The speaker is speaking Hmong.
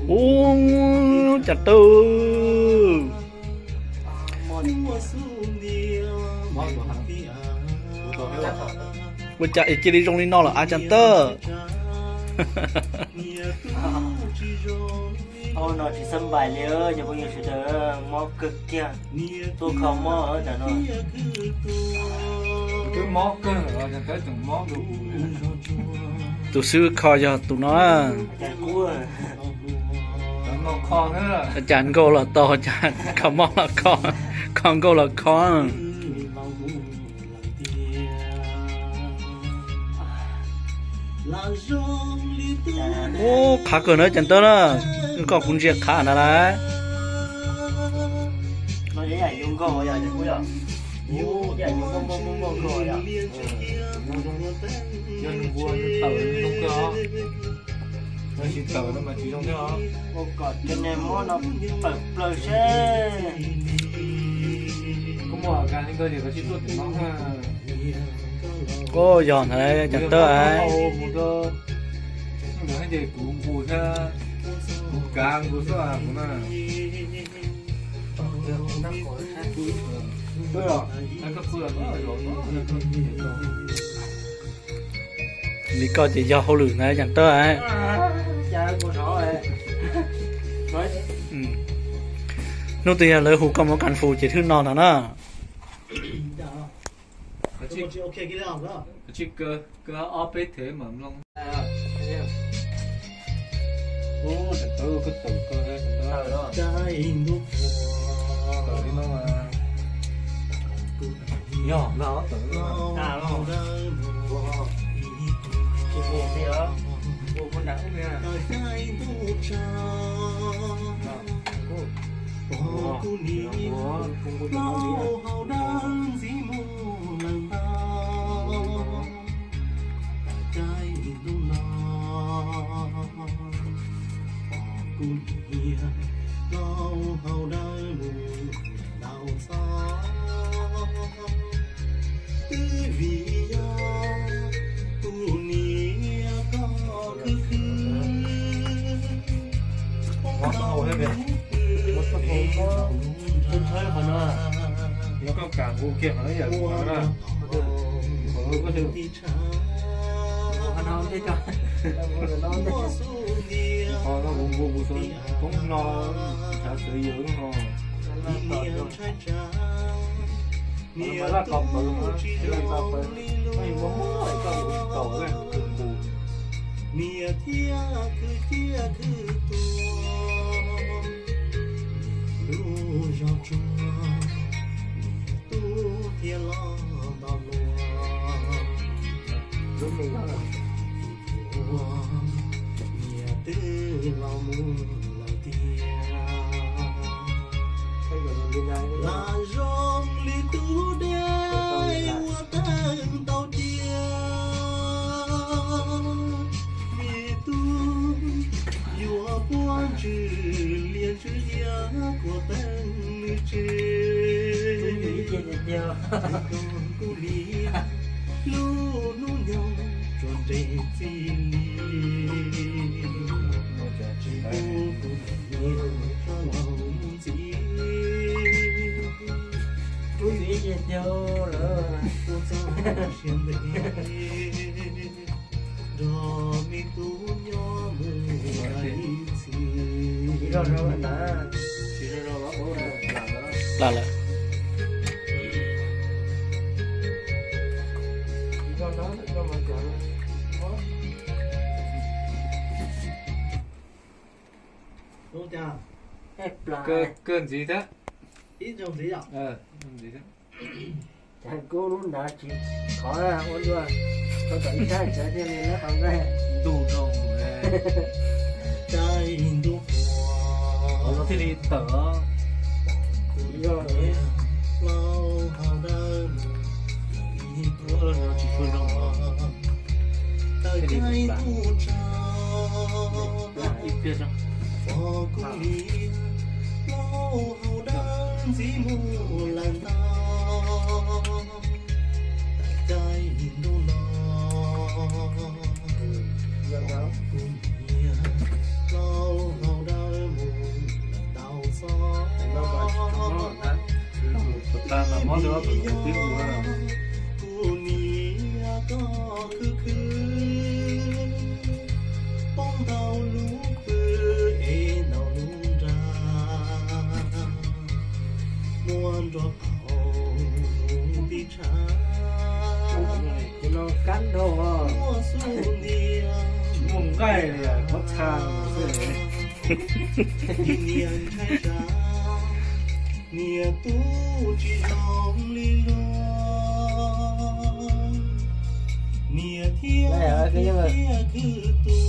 Ub, cas tawb. Ua cas es cia li zoo li no lawm a cas tawb. Ua no tsis xab npais li cov phooj ywg sawv daws, mob kawg kiag, tuaj kho mob tam no. Tus xib hwb kho yog tus no. Cas nkauj los tau, cas kho mob los kho, kho nkauj los kho. Ub, qhav kawg na cas tawb na, koj kuv ntsia qhav na lawm. Tsis tawm no mas tsis zoo thiab os. Kom cov niag mob no tawm plaws seb. Koj muaj a kas li ko ces koj tsis tuaj tim no. Koj yog ntawd cas tawb. Mus rau ntawd ces kuv nqus thiab, kuv kav nqus xwb kuv na. Li koj ces yog hauj lwm ntawd cas tawb. Hnub twg yog lawv hu koj mus kas fus ces thwb no ntag na. Yog ntag, tawm no. Koj kam nqus kiag qhov no yam kuv qhov na. Qhov no kuv nqus kuv xov poob no, tshav xwv yws no. Niam laj kos pawv, laj kos pawv, muaj muaj koj ua tsis tau, kuv nqus. Niam thiab khwv ciaj khwv tuag, lub zog tsuag, niam tub thiaj los nto luag. Niam twb los mus lawm tiag. Lam zoo li tub dej ua tag ntau cia. Niam tub yuav puab ntsws liaj ntsws iab kuas teeb nws tsev. Kuv li lub hnub nyoog tsuas nres txij li. Tsis pub kuv niam tub los mus ntxiv. Kuv txiv ces tiag lawm, kuv txoj siab ntev nrog me tub nyob mus ib txhis. Plas lawm. Kawg ntxiv thiab. Ntxiv thiab. Cas kub lub nrad tsis khov ua dua, tau tom ib sab tsav thiaj li lab qhov nqaij. Ntuj nroo, qhov no thiaj li tawm os. Yog, tsis tshua zoo os. Thiaj li plas ib pliag zog. Kuv niam koj khwv khwv, poob ntau lub pw es ntau lub nra, muaj nroj qaum tib tshav, muaj xub ntiag, muaj nqaij li qhov txha xwb. Niam ntshai tsam, niam tub tsis zoo li luag, niam thiab khwv thiab khwv tu,